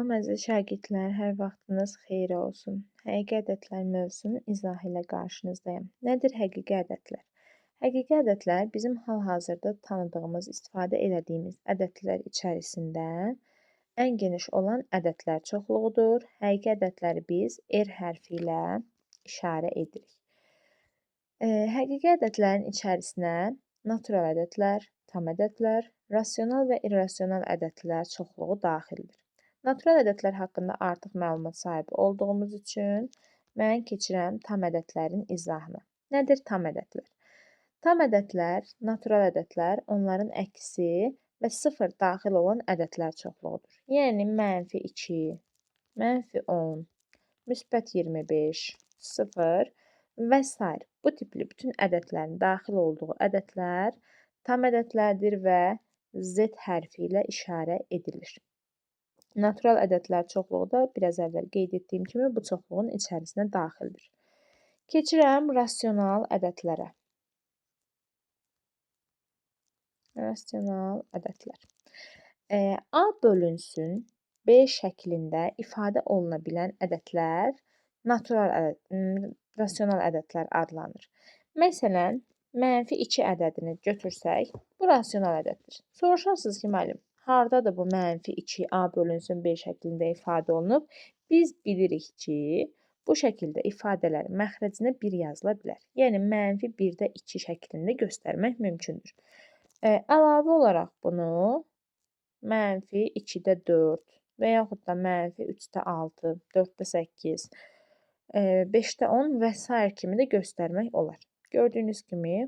Salam əziz şagirdlər, hər vaxtınız xeyir olsun. Həqiqi ədədlər mövzusunun izahı ilə qarşınızdayım. Nədir həqiqi ədədlər? Həqiqi ədədlər bizim hal-hazırda tanıdığımız, istifadə elədiyimiz ədədlər içərisində ən geniş olan ədədlər çoxluğudur. Həqiqi ədədləri biz R hərfi ilə işarə edirik. Həqiqi ədədlərin içərisinə natural ədədlər, tam ədədlər, rasional və irrasional ədədlər çoxluğu daxildir. Natural ədədlər haqqında artıq məlumat sahibi olduğumuz üçün mən keçirəm tam ədədlərin izahına. Nədir tam ədədlər? Tam ədədlər, natural ədədlər, onların əksi və 0 daxil olan ədədlər çoxluğudur. Yəni, -2, -10, müsbət 25, 0 və s. Bu tipli bütün ədədlərin daxil olduğu ədədlər tam ədədlərdir və Z hərfi ilə işarə edilir. Natural ədədlər çoxluğu da biraz əvvəl qeyd etdiyim kimi bu çoxluğun içərisinə daxildir. Keçirəm rasional ədədlərə. Rasional ədədlər. A bölünsün B şəklində ifadə oluna bilən ədədlər natural ədəd, rasional ədədlər adlanır. Məsələn, -2 ədədini götürsək, bu rasional ədəddir. Soruşarsınız ki, müəllim, hardadır bu -2 A bölünsün B şəklində ifadə olunub? Biz bilirik ki, bu şəkildə ifadələr məxrəcinə 1 yazıla bilər. Yəni, -1-də 2 şəklində göstərmək mümkündür. Əlavə olaraq bunu -2-də 4 və yaxud da -3-də 6, 4-də 8, 5-də 10 və s. kimi də göstərmək olar. Gördüyünüz kimi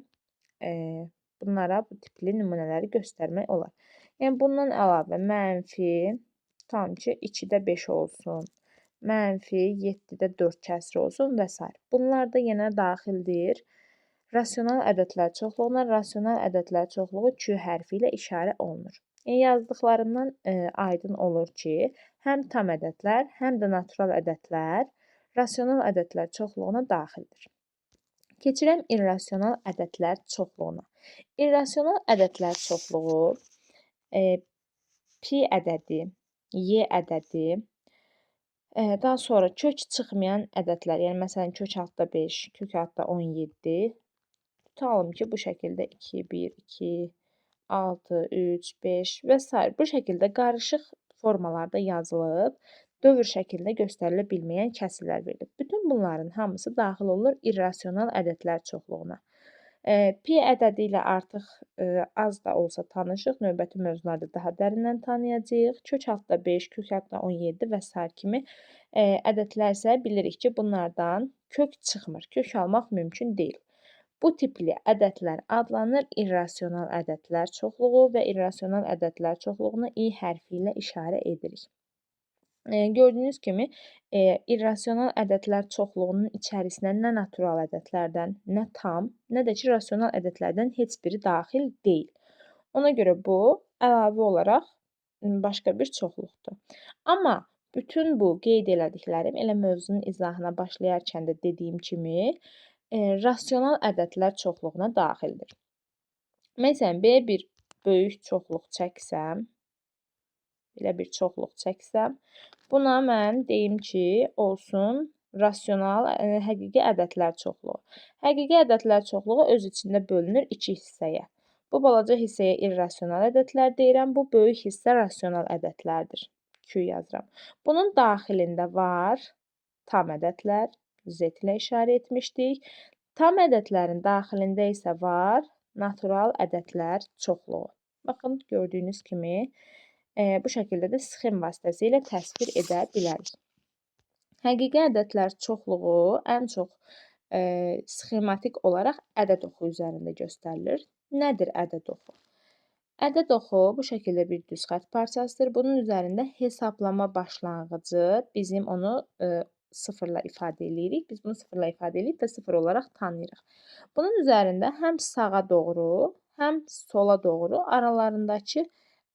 bunlara bu tipli nümunələri göstərmək olar. Yəni, bundan əlavə mənfi, tutalım ki, 2-də 5 olsun, -7-də 4 kəsri olsun və s. Bunlar da yenə daxildir rasional ədədlər çoxluğuna. Rasional ədədlər çoxluğu Q hərfi ilə işarə olunur. Yəni, yazdıqlarından aydın olur ki, həm tam ədədlər, həm də natural ədədlər rasional ədədlər çoxluğuna daxildir. Keçirəm irrasional ədədlər çoxluğuna. İrrasional ədədlər çoxluğu pi ədədi, y ədədi, daha sonra kök çıxmayan ədədlər, yəni məsələn kök altda 5, kök altda 17, tutalım ki, bu şəkildə 2, 1, 2, 6, 3, 5 və s. Bu şəkildə qarışıq formalarda yazılıb, dövr şəklində göstərilə bilməyən kəsirlər verilib. Bütün bunların hamısı daxil olur irrasional ədədlər çoxluğuna. Pi ədədi ilə artıq az da olsa tanışıq. Növbəti mövzularda daha dərindən tanıyacağıq. Kök altda 5, kök altda 17 və s. kimi ədədlər isə bilirik ki, bunlardan kök çıxmır. Kök almaq mümkün deyil. Bu tipli ədədlər adlanır irrasional ədədlər çoxluğu və irrasional ədədlər çoxluğuna i hərfi ilə işarə edirik. Gördüyünüz kimi, irrasional ədədlər çoxluğunun içərisinə nə natural ədədlərdən, nə tam, nə də ki, rasional ədədlərdən heç biri daxil deyil. Ona görə bu, əlavə olaraq başqa bir çoxluqdur. Amma bütün bu qeyd elədiklərim, elə mövzunun izahına başlayarkən də dediyim kimi, rasional ədədlər çoxluğuna daxildir. Məsələn, belə bir böyük çoxluq çəksəm, belə bir çoxluq çəksəm, buna mən deyim ki, olsun rasional, həqiqi ədədlər çoxluğu. Həqiqi ədədlər çoxluğu öz içində bölünür iki hissəyə. Bu balaca hissəyə irrasional ədədlər deyirəm, bu böyük hissə rasional ədədlərdir. Q yazıram. Bunun daxilində var tam ədədlər, Z ilə işarə etmişdik. Tam ədədlərin daxilində isə var natural ədədlər çoxluğu. Baxın, gördüyünüz kimi, bu şəkildə də sxem vasitəsilə təsvir edə bilərik. Həqiqi ədədlər çoxluğu ən çox sxematik olaraq ədəd oxu üzərində göstərilir. Nədir ədəd oxu? Ədəd oxu bu şəkildə bir düz xətt parçasıdır. Bunun üzərində hesablama başlanğıcı, bizim onu sıfırla ifadə eləyirik. Biz bunu sıfırla ifadə eləyib və sıfır olaraq tanıyırıq. Bunun üzərində həm sağa doğru, həm sola doğru aralarındakı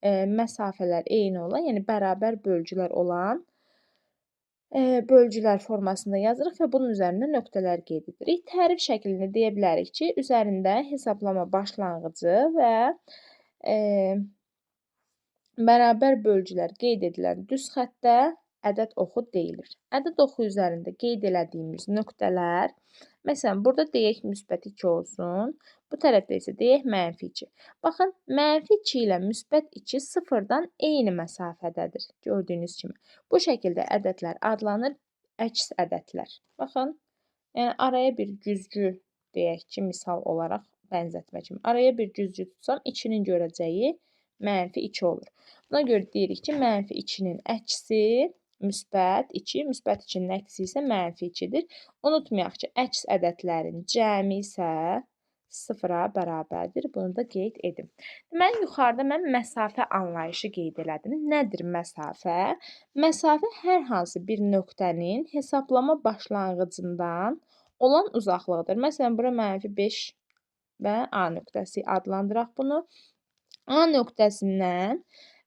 məsafələr eyni olan, yəni bərabər bölgülər olan bölgülər formasında yazırıq və bunun üzərində nöqtələr qeyd edirik. Tərif şəklində deyə bilərik ki, üzərində hesablama başlanğıcı və Bərabər bölgülər qeyd edilən düz xəttə ədəd oxu deyilir. Ədəd oxu üzərində qeyd elədiyimiz nöqtələr, məsələn, burada deyək müsbət 2 olsun, bu tərəfdə isə deyək mənfi 2. Baxın, mənfi 2 ilə müsbət 2 sıfırdan eyni məsafədədir, gördüyünüz kimi. Bu şəkildə ədədlər adlanır əks ədədlər. Baxın, yəni araya bir güzgü deyək ki, misal olaraq bənzətmə kimi. Araya bir güzgü tutsam, 2-nin görəcəyi mənfi 2 olur. Buna görə deyirik ki, mənfi 2-nin əksi müsbət 2, müsbət 2-nin əksi isə mənfi 2-dir. Unutmayaq ki, əks ədədlərin cəmi isə 0-a bərabərdir. Bunu da qeyd edim. Deməli, yuxarıda mən məsafə anlayışı qeyd elədim. Nədir məsafə? Məsafə hər hansı bir nöqtənin hesablama başlanğıcından olan uzaqlığıdır. Məsələn, bura mənfi 5 və A nöqtəsi adlandıraq bunu. A nöqtəsindən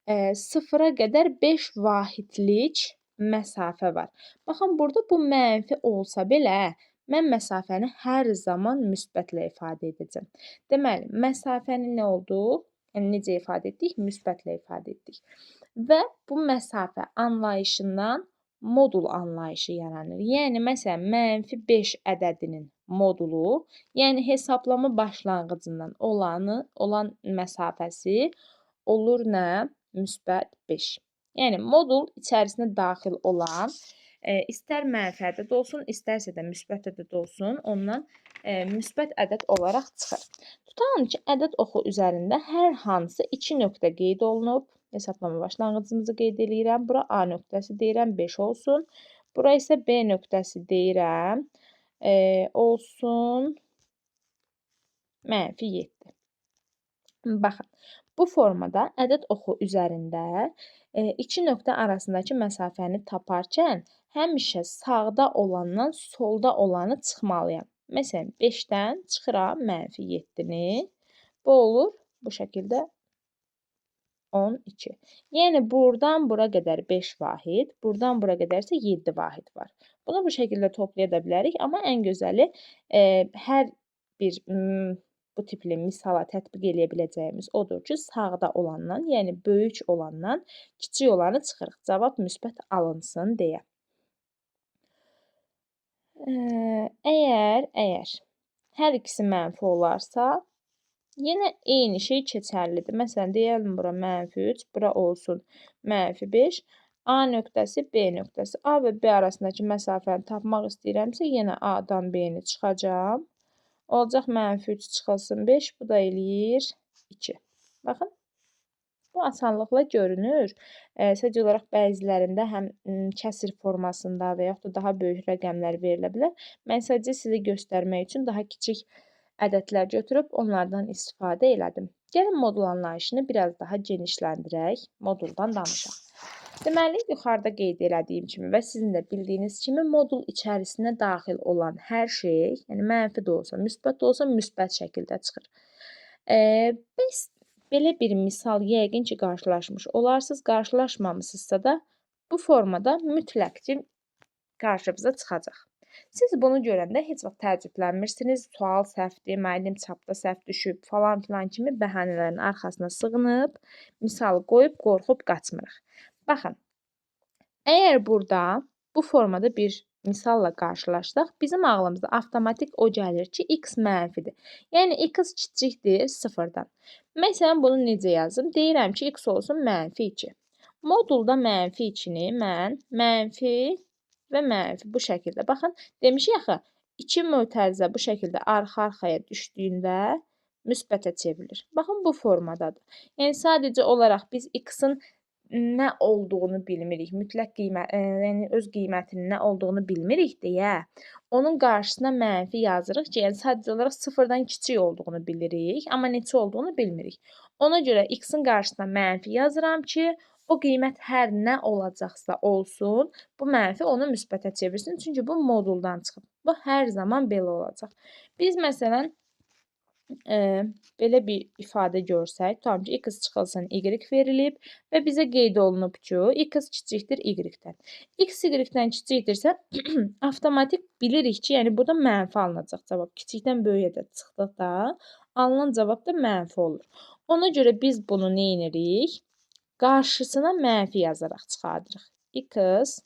0-a qədər 5 vahidlik məsafə var. Baxın, burada bu mənfi olsa belə, mən məsafəni hər zaman müsbətlə ifadə edəcəm. Deməli, məsafəni nə oldu? Yəni, necə ifadə etdik? Müsbətlə ifadə etdik. Və bu məsafə anlayışından modul anlayışı yaranır. Yəni, məsələn, mənfi 5 ədədinin modulu, yəni hesablama başlanğıcından olan məsafəsi olur nə? Müsbət 5. Yəni, modul içərisinə daxil olan, istər mənfi ədəd olsun, istərsə də müsbət ədəd olsun, ondan müsbət ədəd olaraq çıxır. Tutalım ki, ədəd oxu üzərində hər hansı 2 nöqtə qeyd olunub. Hesablama başlanğıcımızı qeyd eləyirəm. Bura A nöqtəsi deyirəm, 5 olsun. Bura isə B nöqtəsi deyirəm, olsun mənfi 7. Baxın, bu formada ədəd oxu üzərində iki nöqtə arasındakı məsafəni taparkən həmişə sağda olandan solda olanı çıxmalıyam. Məsələn, 5-dən çıxıram mənfi 7-ni. Bu olur bu şəkildə 12. Yəni, buradan bura qədər 5 vahid, buradan bura qədər isə 7 vahid var. Bunu bu şəkildə toplaya da bilərik, amma ən gözəli hər bir bu tipli misala tətbiq eləyə biləcəyimiz odur ki, sağda olandan, yəni böyük olandan kiçik olanı çıxırıq. Cavab müsbət alınsın deyə. Əgər hər ikisi mənfi olarsa, yenə eyni şey keçərlidir. Məsələn, deyəlim bura mənfi 3, bura olsun mənfi 5. A nöqtəsi, B nöqtəsi. A və B arasındakı məsafəni tapmaq istəyirəmsə, yenə A-dan B-ni çıxacağam. Olacaq mənfi 3 çıxılsın 5, bu da eləyir 2. Baxın, bu asanlıqla görünür. Sadəcə olaraq bəzilərində həm kəsir formasında və yaxud da daha böyük rəqəmlər verilə bilər. Mən sadəcə sizə göstərmək üçün daha kiçik ədədlər götürüb onlardan istifadə elədim. Gəlin modul anlayışını biraz daha genişləndirək, moduldan danışaq. Deməli, yuxarıda qeyd elədiyim kimi və sizin də bildiyiniz kimi modul içərisinə daxil olan hər şey, yəni mənfi də olsa, müsbət də olsa, müsbət şəkildə çıxır. Biz belə bir misal yəqin ki, qarşılaşmış olarsınız, qarşılaşmamışsınızsa da bu formada mütləq ki, qarşınıza çıxacaq. Siz bunu görəndə heç vaxt təəccüblənmirsiniz, sual səhvdir, müəllim çapda səhv düşüb falan filan kimi bəhanələrin arxasına sığınıb, misal qoyub, qorxub qaçmırıq. Baxın, əgər burada bu formada bir misalla qarşılaşsaq, bizim ağlımıza avtomatik o gəlir ki, x mənfidir. Yəni, x kiçikdir sıfırdan. Məsələn, bunu necə yazım? Deyirəm ki, x olsun mənfi 2. Modulda mənfi 2-ni mən mənfi və mənfi bu şəkildə. Baxın, demişik axı, 2 mötərizə bu şəkildə arxa-arxaya düşdüyündə müsbətə çevrilir. Baxın, bu formadadır. Yəni, sadəcə olaraq biz x-in nə olduğunu bilmirik, mütləq qiymət, yəni öz qiymətinin nə olduğunu bilmirik deyə onun qarşısına mənfi yazırıq ki, yəni sadəcə olaraq sıfırdan kiçik olduğunu bilirik, amma neçə olduğunu bilmirik. Ona görə x-in qarşısına mənfi yazıram ki, o qiymət hər nə olacaqsa olsun, bu mənfi onu müsbətə çevirsin, çünki bu moduldan çıxıb. Bu hər zaman belə olacaq. Biz məsələn, belə bir ifadə görsək, tutalım ki, x çıxılsın y verilib və bizə qeyd olunub ki, x kiçikdir y-dən. X y-dən kiçikdirsə, avtomatik bilirik ki, yəni burada mənfi alınacaq cavab. Kiçikdən böyüyə də çıxdıqda alınan cavab da mənfi olur. Ona görə biz bunu nə edirik? Qarşısına mənfi yazaraq çıxardırıq. X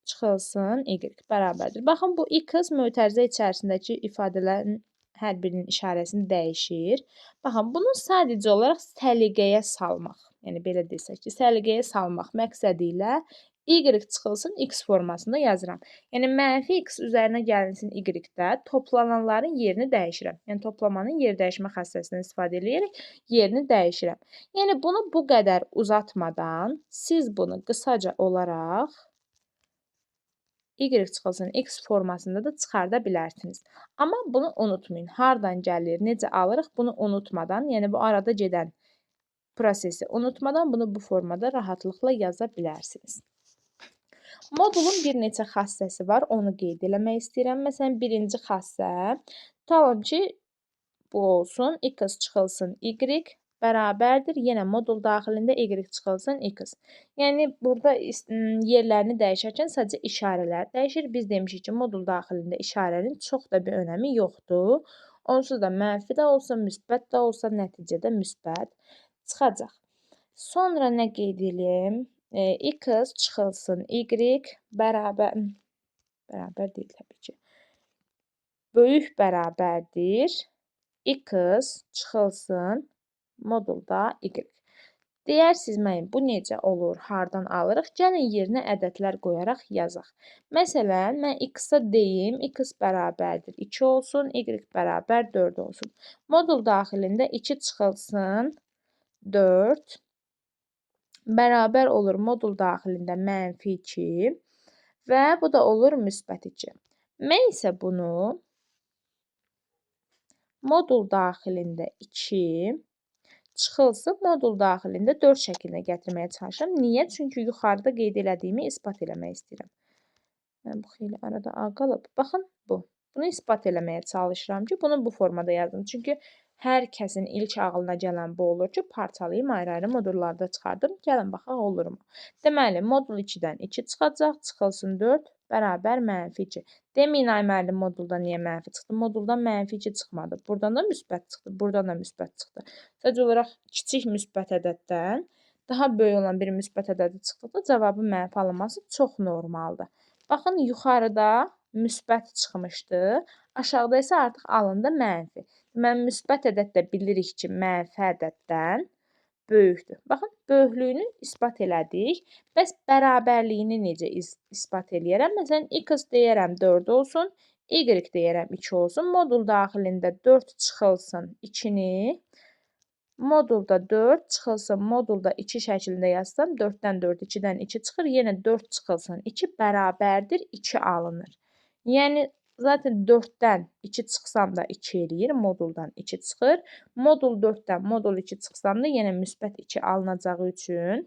çıxılsın Y bərabərdir. Baxın, bu X mötərizə içərisindəki ifadələrin hər birinin işarəsini dəyişir. Baxın, bunu sadəcə olaraq səliqəyə salmaq, yəni belə desək ki, səliqəyə salmaq məqsədi ilə Y çıxılsın X formasında yazıram. Yəni, mənfi X üzərinə gəlinsin Y-də toplananların yerini dəyişirəm. Yəni, toplamanın yer dəyişmə xassəsindən istifadə edərək yerini dəyişirəm. Yəni, bunu bu qədər uzatmadan siz bunu qısaca olaraq Y çıxılsın X formasında da çıxarda bilərsiniz. Amma bunu unutmayın. Hardan gəlir, necə alırıq bunu unutmadan, yəni bu arada gedən prosesi unutmadan bunu bu formada rahatlıqla yaza bilərsiniz. Modulun bir neçə xassəsi var, onu qeyd eləmək istəyirəm. Məsələn, birinci xassə, tutalım ki, bu olsun, X çıxılsın Y bərabərdir. Yenə modul daxilində Y çıxılsın X. Yəni, burada yerlərini dəyişərkən sadəcə işarələr dəyişir. Biz demişik ki, modul daxilində işarənin çox da bir önəmi yoxdur. Onsuz da mənfi də olsa, müsbət də olsa, nəticədə müsbət çıxacaq. Sonra nə qeyd eləyim? X çıxılsın Y bərabər, bərabər deyil təbii ki, böyük bərabərdir. X çıxılsın modulda Y. Deyərsiniz mənə, bu necə olur, hardan alırıq? Gəlin yerinə ədədlər qoyaraq yazaq. Məsələn, mən X-a deyim, X bərabərdir 2 olsun, Y bərabər 4 olsun. Modul daxilində 2 çıxılsın 4 bərabər olur modul daxilində mənfi 2 və bu da olur müsbət 2. Mən isə bunu modul daxilində 2 çıxılsın modul daxilində 4 şəklində gətirməyə çalışıram. Niyə? Çünki yuxarıda qeyd elədiyimi isbat eləmək istəyirəm. Mən bu xeyli arada A qalıb. Baxın, bu. Bunu isbat eləməyə çalışıram ki, bunu bu formada yazdım. Çünki hər kəsin ilk ağlına gələn bu olur ki, parçalayım, ayrı-ayrı modullarda çıxardım. Gəlin baxaq, olurmu? Deməli, modul 2-dən 2 çıxacaq, çıxılsın 4 bərabər mənfi 2. Deməyin, ay müəllim, modulda niyə mənfi çıxdı? Moduldan mənfi 2 çıxmadı. Buradan da müsbət çıxdı, buradan da müsbət çıxdı. Sadəcə olaraq kiçik müsbət ədəddən daha böyük olan bir müsbət ədədi çıxdıqda cavabın mənfi alınması çox normaldır. Baxın, yuxarıda müsbət çıxmışdı, aşağıda isə artıq alındı mənfi. Deməli, müsbət ədəd də bilirik ki, mənfi ədəddən böyükdür. Baxın, böyüklüyünü isbat elədik. Bəs bərabərliyini necə isbat eləyərəm? Məsələn, X deyərəm 4 olsun, Y deyərəm 2 olsun. Modul daxilində 4 çıxılsın 2-ni, modulda 4 çıxılsın, modulda 2 şəklində yazsam, 4-dən 4, 2-dən 2 çıxır, yenə 4 çıxılsın 2 bərabərdir, 2 alınır. Yəni, zaten 4-dən 2 çıxsam da 2 eləyir, moduldan 2 çıxır. Modul 4-dən modul 2 çıxsam da yenə müsbət 2 alınacağı üçün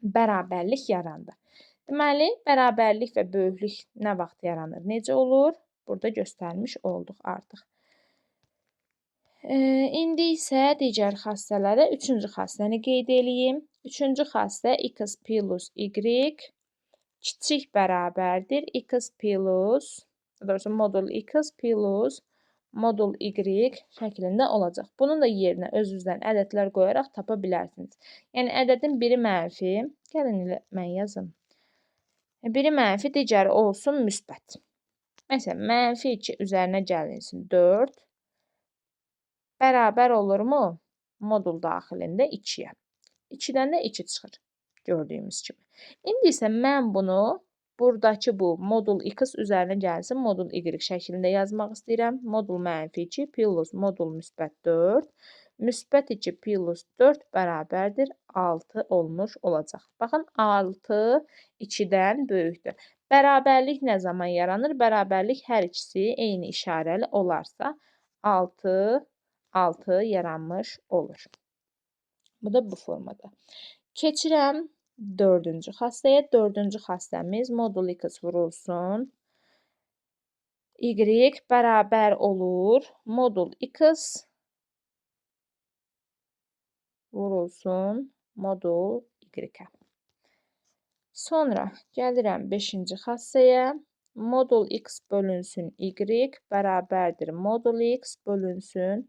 bərabərlik yarandı. Deməli, bərabərlik və böyüklük nə vaxt yaranır, necə olur? Burada göstərmiş olduq artıq. İndi isə digər xassələrə üçüncü xassəni qeyd eləyim. Üçüncü xassə X plus Y kiçik bərabərdir X plus, doğrusu modul X plus modul Y şəklində olacaq. Bunun da yerinə özünüzdən ədədlər qoyaraq tapa bilərsiniz. Yəni, ədədin biri mənfi, gəlin elə mən yazım. Biri mənfi, digəri olsun müsbət. Məsələn, mənfi 2 üzərinə gəlinsin 4 bərabər olurmu? Modul daxilində 2-yə. 2-dən də 2 çıxır, gördüyümüz kimi. İndi isə mən bunu buradakı bu modul X üzərinə gəlsin, modul Y şəklində yazmaq istəyirəm. Modul mənfi 2 plus modul müsbət 4, müsbət 2 plus 4 bərabərdir 6 olmuş olacaq. Baxın, 6 2-dən böyükdür. Bərabərlik nə zaman yaranır? Bərabərlik hər ikisi eyni işarəli olarsa 6, 6 yaranmış olur. Bu da bu formada. Keçirəm dördüncü xassəyə. Dördüncü xassəmiz modul X vurulsun. Y bərabər olur. Modul X vurulsun modul Y-ə. Sonra gəlirəm beşinci xassəyə. Modul X bölünsün Y bərabərdir. Modul X bölünsün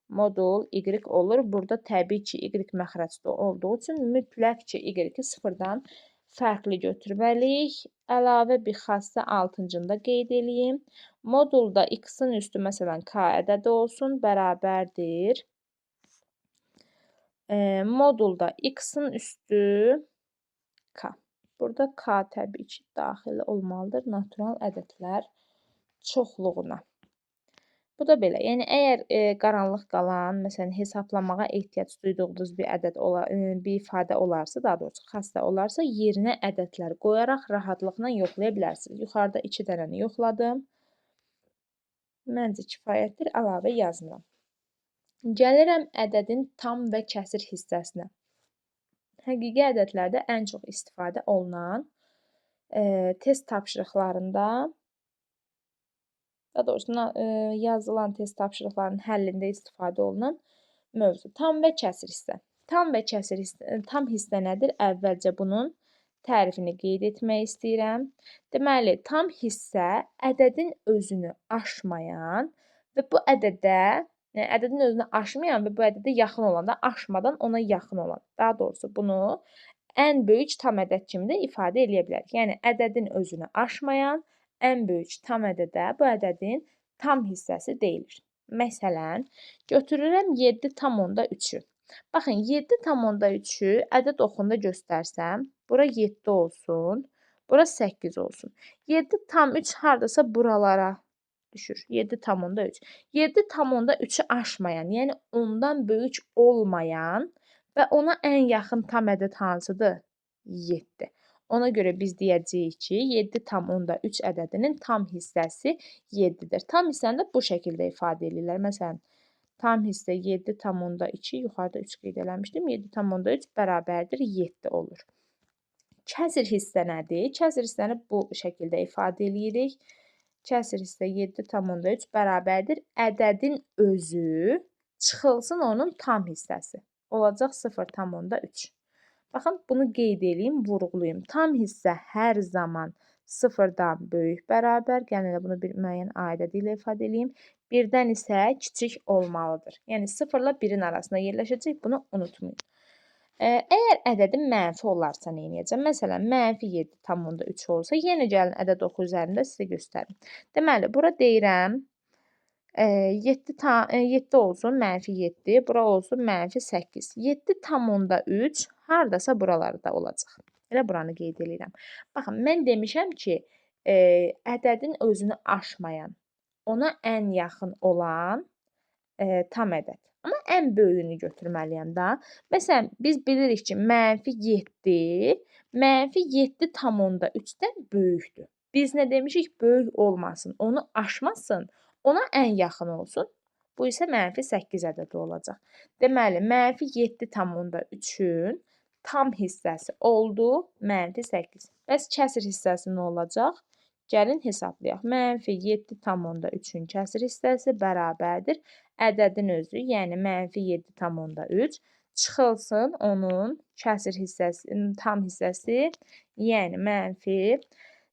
Modul y olur. Burada təbii ki, y məxrəcdə olduğu üçün mütləq ki, y-i sıfırdan fərqli götürməliyik. Əlavə bir xassә 6-cını da qeyd eləyim. Modulda x-in üstü məsələn k ədədi olsun, bərabərdir. Modulda x-in üstü k. Burada k təbii ki, daxil olmalıdır natural ədədlər çoxluğuna. Bu da belə. Yəni, əgər qaranlıq qalan, məsələn, hesablamağa ehtiyac duyduğunuz bir ədəd ola, bir ifadə olarsa, daha doğrusu xassә olarsa, yerinə ədədlər qoyaraq rahatlıqla yoxlaya bilərsiniz. Yuxarıda 2 dənəni yoxladım. Məncə kifayətdir, əlavə yazmıram. Gəlirəm ədədin tam və kəsir hissəsinə. Həqiqi ədədlərdə ən çox istifadə olunan test tapşırıqlarında, daha doğrusu yazılan test tapşırıqlarının həllində istifadə olunan mövzu. Tam və kəsir hissə. Tam və kəsir hissə, tam hissə nədir? Əvvəlcə bunun tərifini qeyd etmək istəyirəm. Deməli, tam hissə ədədin özünü aşmayan və bu ədədə, yəni ədədin özünü aşmayan və bu ədədə yaxın olan da aşmadan ona yaxın olan. Daha doğrusu bunu ən böyük tam ədəd kimi də ifadə eləyə bilərik. Yəni ədədin özünü aşmayan ən böyük tam ədədə bu ədədin tam hissəsi deyilir. Məsələn, götürürəm 7,3-ü. Baxın, 7,3-ü ədəd oxunda göstərsəm, bura 7 olsun, bura 8 olsun. 7,3 hardasa buralara düşür. 7,3. 7,3-ü aşmayan, yəni ondan böyük olmayan və ona ən yaxın tam ədəd hansıdır? 7. Ona görə biz deyəcəyik ki, 7,3 ədədinin tam hissəsi 7-dir. Tam hissəni də bu şəkildə ifadə edirlər. Məsələn, tam hissə 7,2, yuxarıda 3 qeyd eləmişdim. 7,3 bərabərdir 7 olur. Kəsir hissə nədir? Kəsir hissəni bu şəkildə ifadə edirik. Kəsir hissə 7,3 bərabərdir ədədin özü çıxılsın onun tam hissəsi. Olacaq 0,3. Baxın, bunu qeyd eləyim, vurğulayım. Tam hissə hər zaman sıfırdan böyük bərabər. Gəlin elə bunu bir müəyyən A ədədi ilə ifadə eləyim. Birdən isə kiçik olmalıdır. Yəni 0 ilə 1-in arasında yerləşəcək. Bunu unutmayın. Əgər ədədim mənfi olarsa nə edəcəm? Məsələn, mənfi 7,3 olsa, yenə gəlin ədəd oxu üzərində sizə göstərim. Deməli, bura deyirəm 7 olsun, mənfi 7, bura olsun, mənfi 8. 7,3 hardasa buralarda olacaq. Elə buranı qeyd edirəm. Baxın, mən demişəm ki, ədədin özünü aşmayan, ona ən yaxın olan tam ədəd. Amma ən böyüyünü götürməliyəm da. Məsələn, biz bilirik ki, mənfi 7, mənfi 7,3-dən böyükdür. Biz nə demişik? Böyük olmasın, onu aşmasın, ona ən yaxın olsun. Bu isə mənfi 8 ədədi olacaq. Deməli, mənfi 7,3-ün tam hissəsi oldu mənfi 8. Bəs kəsir hissəsi nə olacaq? Gəlin hesablayaq. Mənfi 7,3-ün kəsir hissəsi bərabərdir ədədin özü, yəni mənfi 7,3 çıxılsın onun kəsir hissəsi, tam hissəsi, yəni mənfi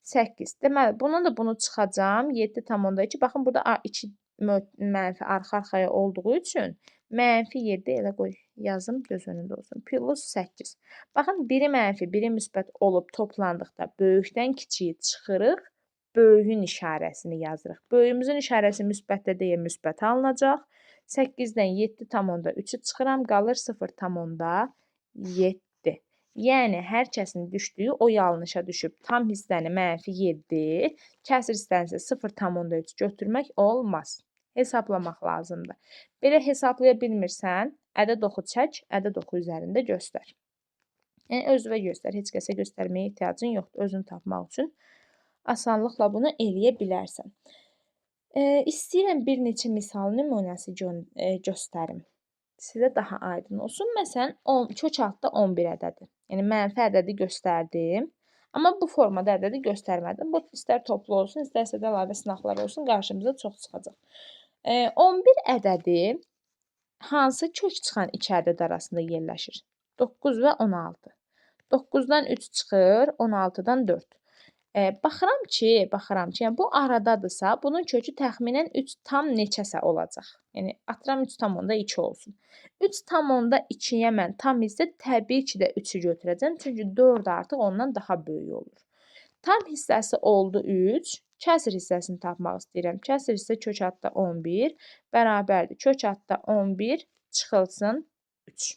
8. Deməli, bundan da bunu çıxacağam. 7,2. Baxın, burada 2 mənfi arxa-arxaya olduğu üçün mənfi 7 elə qoy yazım, göz önündə olsun. Plus 8. Baxın, biri mənfi, biri müsbət olub toplandıqda böyükdən kiçiyi çıxırıq. Böyüyün işarəsini yazırıq. Böyüyümüzün işarəsi müsbətdə deyə müsbət alınacaq. 8-dən 7,3-ü çıxıram, qalır 0,7. Yəni, hər kəsin düşdüyü o yanlışa düşüb. Tam hissəni mənfi 7, kəsir hissəni isə 0,3 götürmək olmaz. Hesablamaq lazımdır. Belə hesablaya bilmirsən, ədəd oxu çək, ədəd oxu üzərində göstər. Yəni, özünə göstər, heç kəsə göstərməyə ehtiyacın yoxdur. Özünü tapmaq üçün asanlıqla bunu eləyə bilərsən. İstəyirəm bir neçə misal nümunəsi göstərim. Sizə daha aydın olsun. Məsələn, kök altda 11 ədədi. Yəni, mənfi ədədi göstərdim. Amma bu formada ədədi göstərmədim. Bu, istər toplu olsun, istərsə də əlavə sınaqlar olsun, qarşımıza çox çıxacaq. 11 ədədi hansı kök çıxan iki ədəd arasında yerləşir? 9 və 16. 9-dan 3 çıxır, 16-dan 4. Baxıram ki, yəni bu aradadırsa, bunun kökü təxminən 3 tam neçəsə olacaq. Yəni atıram 3,2 olsun. 3,2-yə mən tam hissə təbii ki də 3-ü götürəcəm. Çünki 4 artıq ondan daha böyük olur. Tam hissəsi oldu 3. Kəsir hissəsini tapmaq istəyirəm. Kəsir hissə kök altda 11 bərabərdir. Kök altda 11 çıxılsın 3.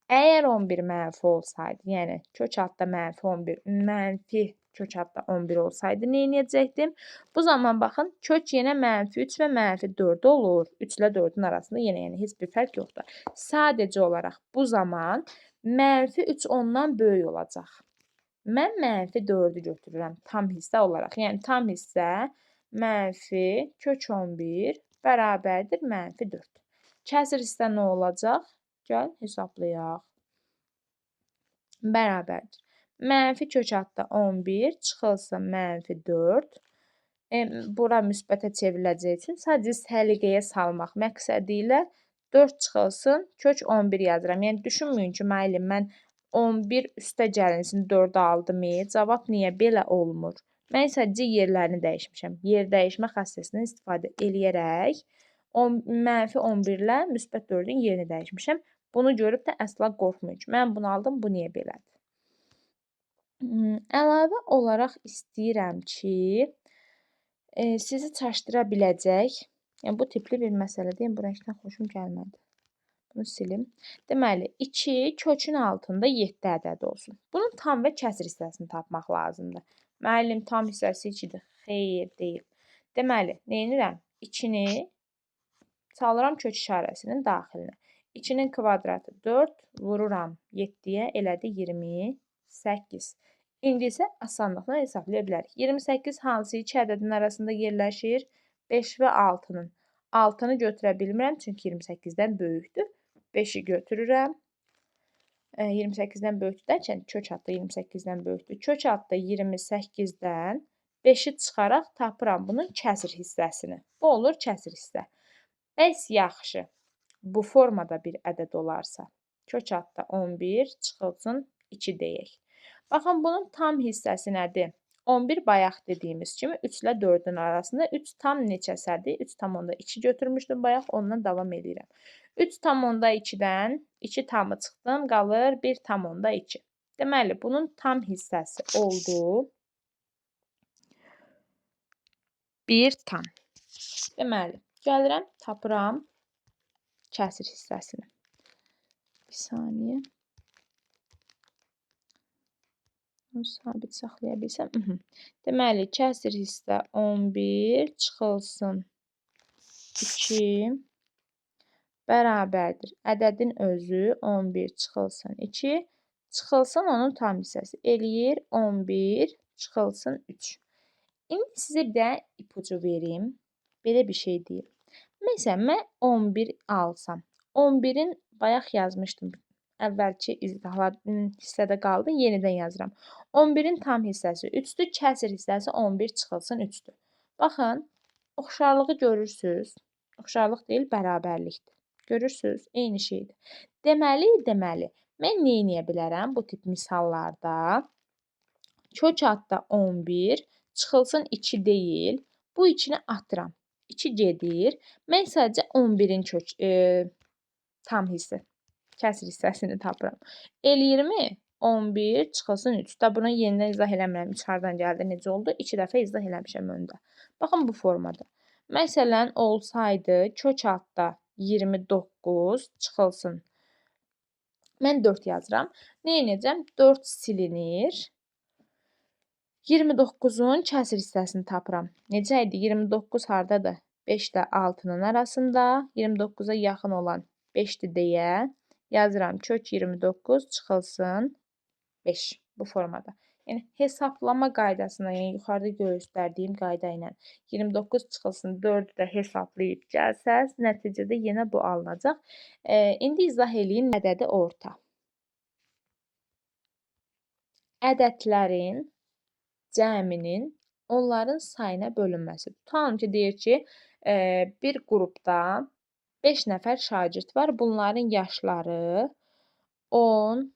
Əgər 11 mənfi olsaydı, yəni kök altda mənfi 11, mənfi kök altda 11 olsaydı nə edəcəkdim? Bu zaman baxın, kök yenə mənfi 3 və mənfi 4 olur. 3 ilə 4-ün arasında yenə yəni heç bir fərq yoxdur. Sadəcə olaraq bu zaman mənfi 3 ondan böyük olacaq. Mən mənfi 4-ü götürürəm tam hissə olaraq. Yəni tam hissə mənfi kök 11 bərabərdir mənfi 4. Kəsir hissə nə olacaq? Gəl hesablayaq. Bərabərdir. Mənfi kök altda 11 çıxılsın mənfi 4. Bura müsbətə çevriləcəyi üçün sadəcə səliqəyə salmaq məqsədi ilə 4 çıxılsın kök 11 yazıram. Yəni düşünməyin ki, müəllim mən 11 üstə gəlinsin 4 aldım. Cavab niyə belə olmur? Mən sadəcə yerlərini dəyişmişəm. Yer dəyişmə xassəsindən istifadə eləyərək mənfi 11 ilə müsbət 4-ün yerini dəyişmişəm. Bunu görüb də əsla qorxmayın ki, mən bunu aldım, bu niyə belədir? Əlavə olaraq istəyirəm ki, sizi çaşdıra biləcək, yəni bu tipli bir məsələ deyim, bu rəngdən xoşum gəlmədi. Bunu silim. Deməli, 2 kökün altında 7 ədədi olsun. Bunun tam və kəsir hissəsini tapmaq lazımdır. Müəllim, tam hissəsi 2-dir. Xeyr, deyil. Deməli, nə edirəm? 2-ni çalıram kök işarəsinin daxilinə. 2-nin kvadratı 4, vururam 7-yə, elədi 28. İndi isə asanlıqla hesablaya bilərik. 28 hansı iki ədədin arasında yerləşir? 5 və 6-nın. 6-nı götürə bilmirəm, çünki 28-dən böyükdür. 5-i götürürəm. 28-dən böyükdür dərkən kök altda 28-dən böyükdür. Kök altda 28-dən 5-i çıxaraq tapıram bunun kəsir hissəsini. Bu olur kəsir hissə. Bəs yaxşı, bu formada bir ədəd olarsa, kök altda 11 çıxılsın 2 deyək. Baxın, bunun tam hissəsi nədir? 11 bayaq dediyimiz kimi 3 ilə 4-ün arasında 3 tam neçəsədir? 3,2 götürmüşdüm bayaq, ondan davam edirəm. 3,2-dən 2 tamı çıxdım, qalır 1,2. Deməli, bunun tam hissəsi oldu 1 tam. Deməli, gəlirəm, tapıram kəsir hissəsini. Bir saniyə. Bunu sabit saxlaya bilsəm. Deməli, kəsir hissə 11 çıxılsın 2 bərabərdir. Ədədin özü 11 çıxılsın 2, çıxılsın onun tam hissəsi. Eləyir 11 çıxılsın 3. İndi sizə bir də ipucu verim. Belə bir şey deyim. Məsələn, mən 11 alsam, 11-in bayaq yazmışdım. Əvvəlki izahlar hissədə qaldı, yenidən yazıram. 11-in tam hissəsi 3-dür, kəsir hissəsi 11 çıxılsın 3-dür. Baxın, oxşarlığı görürsünüz. Oxşarlıq deyil, bərabərlikdir. Görürsünüz, eyni şeydir. Deməli, mən nə eləyə bilərəm bu tip misallarda? Kök altda 11 çıxılsın 2 deyil. Bu 2-ni atıram. 2 gedir. Mən sadəcə 11-in kök tam hissə, kəsir hissəsini tapıram. Eləyirmi? 11 çıxılsın 3. Da bunu yenidən izah eləmirəm. 3 hardan gəldi, necə oldu? 2 dəfə izah eləmişəm öndə. Baxın bu formada. Məsələn, olsaydı kök altda 29 çıxılsın. Mən 4 yazıram. Nə edəcəm? 4 silinir. 29-un kəsir hissəsini tapıram. Necə idi? 29 hardadır? 5 ilə 6-nın arasında. 29-a yaxın olan 5-dir deyə yazıram. Kök 29 çıxılsın 5 bu formada. Yəni hesablama qaydasına, yəni yuxarıda göstərdiyim qayda ilə 29 çıxılsın 4-ü də hesablayıb gəlsəz, nəticədə yenə bu alınacaq. İndi izah eləyim ədədi orta. Ədədlərin cəminin onların sayına bölünməsi. Tutalım ki, deyir ki, bir qrupda 5 nəfər şagird var. Bunların yaşları 10,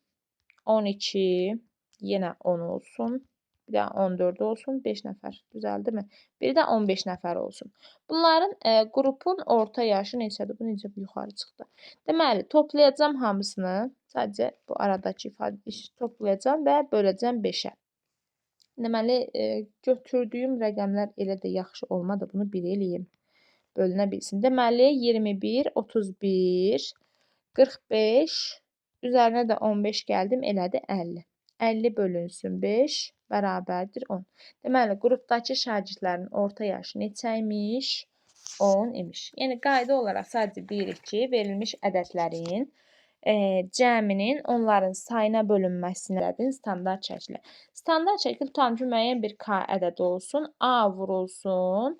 12, yenə 10 olsun. Bir də 14 olsun, 5 nəfər. Düzəldimi? Bir də 15 nəfər olsun. Bunların qrupun orta yaşı neçədir? Bu necə yuxarı çıxdı? Deməli, toplayacağam hamısını. Sadəcə bu aradakı ifadə toplayacağam və böləcəm 5-ə. Deməli, götürdüyüm rəqəmlər elə də yaxşı olmadı. Bunu 1 eləyim. Bölünə bilsin. Deməli, 21, 31, 45, üzərinə də 15 gəldim, elədi 50. 50 bölünsün 5 bərabərdir 10. Deməli, qrupdakı şagirdlərin orta yaşı neçə imiş? 10 imiş. Yəni, qayda olaraq sadəcə deyirik ki, verilmiş ədədlərin cəminin onların sayına bölünməsinə ədədin standart şəkli. Standart şəkil tutalım ki, müəyyən bir K ədədi olsun, A vurulsun,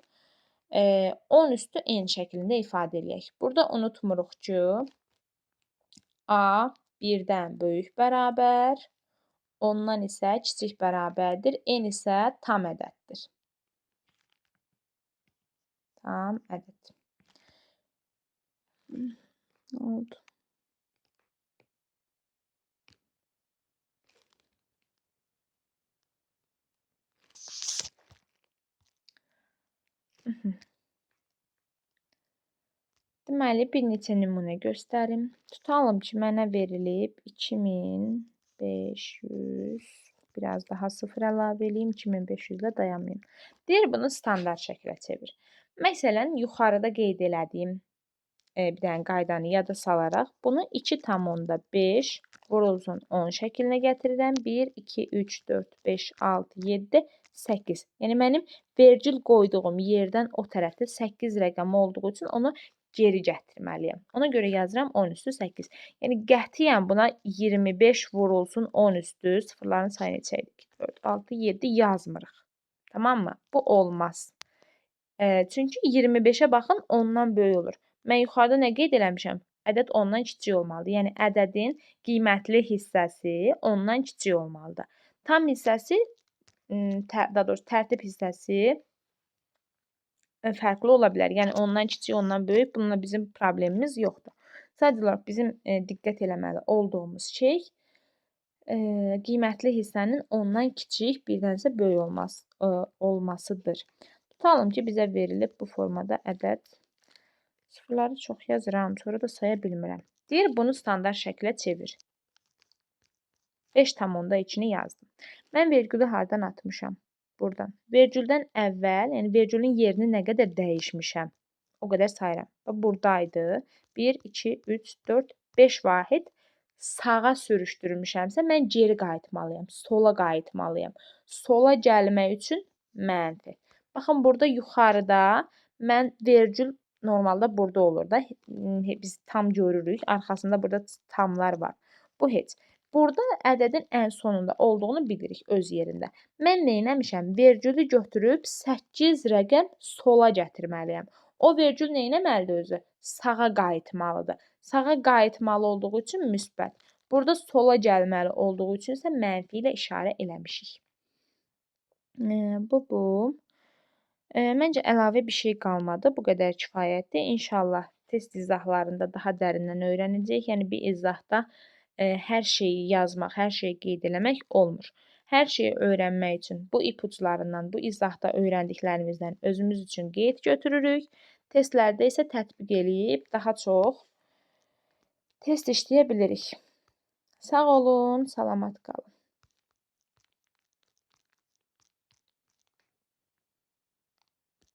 10 üstü N şəklində ifadə eləyək. Burada unutmuruq ki, A 1-dən böyük bərabər, ondan isə kiçik bərabərdir, N isə tam ədəddir. Tam ədəd. Nə oldu? Deməli, bir neçə nümunə göstərim. Tutalım ki, mənə verilib 2500, biraz daha sıfır əlavə eləyim, 2500 ilə dayanmayım. Deyir, bunu standart şəklə çevir. Məsələn, yuxarıda qeyd elədiyim bir dənə qaydanı yada salaraq bunu 2,5 vurulsun 10 şəklinə gətirirəm. 1, 2, 3, 4, 5, 6, 7, 8. Yəni, mənim vergül qoyduğum yerdən o tərəfdə 8 rəqəmi olduğu üçün onu geri gətirməliyəm. Ona görə yazıram 10 üstü 8. Yəni, qətiyyən buna 25 vurulsun 10 üstü, sıfırların sayı neçə idi? 2, 4, 6, 7 yazmırıq. Tamam mı? Bu olmaz. Çünki 25-ə baxın, 10-dan böyük olur. Mən yuxarıda nə qeyd eləmişəm? Ədəd 10-dan kiçik olmalıdır. Yəni, ədədin qiymətli hissəsi 10-dan kiçik olmalıdır. Tam hissəsi, daha doğrusu tərtib hissəsi fərqli ola bilər. Yəni, ondan kiçik, ondan böyük, bununla bizim problemimiz yoxdur. Sadəcə olaraq bizim diqqət eləməli olduğumuz şey qiymətli hissənin ondan kiçik, birdənsə böyük olmasıdır. Tutalım ki, bizə verilib bu formada ədəd. Sıfırları çox yazıram, sonra da saya bilmirəm. Deyir, bunu standart şəklə çevir. 5,2-ni yazdım. Mən vergülü hardan atmışam? Buradan. Vergüldən əvvəl, yəni vergülün yerini nə qədər dəyişmişəm? O qədər sayıram. Bax, buradaydı. 1, 2, 3, 4, 5 vahid sağa sürüşdürmüşəmsə, mən geri qayıtmalıyam, sola qayıtmalıyam. Sola gəlmək üçün mənfi. Baxın, burada yuxarıda mən vergül normalda burada olur da. Biz tam görürük. Arxasında burada tamlar var. Bu heç. Burada ədədin ən sonunda olduğunu bilirik öz yerində. Mən nə eləmişəm? Vergülü götürüb 8 rəqəm sola gətirməliyəm. O vergül nə eləməlidir özü? Sağa qayıtmalıdır. Sağa qayıtmalı olduğu üçün müsbət. Burada sola gəlməli olduğu üçün isə mənfi ilə işarə eləmişik. Bu. Məncə əlavə bir şey qalmadı. Bu qədər kifayətdir. İnşallah test izahlarında daha dərindən öyrənəcəyik. Yəni, bir izahda hər şeyi yazmaq, hər şeyi qeyd eləmək olmur. Hər şeyi öyrənmək üçün bu ipuclarından, bu izahda öyrəndiklərimizdən özümüz üçün qeyd götürürük. Testlərdə isə tətbiq eləyib daha çox test işləyə bilirik. Sağ olun, salamat qalın.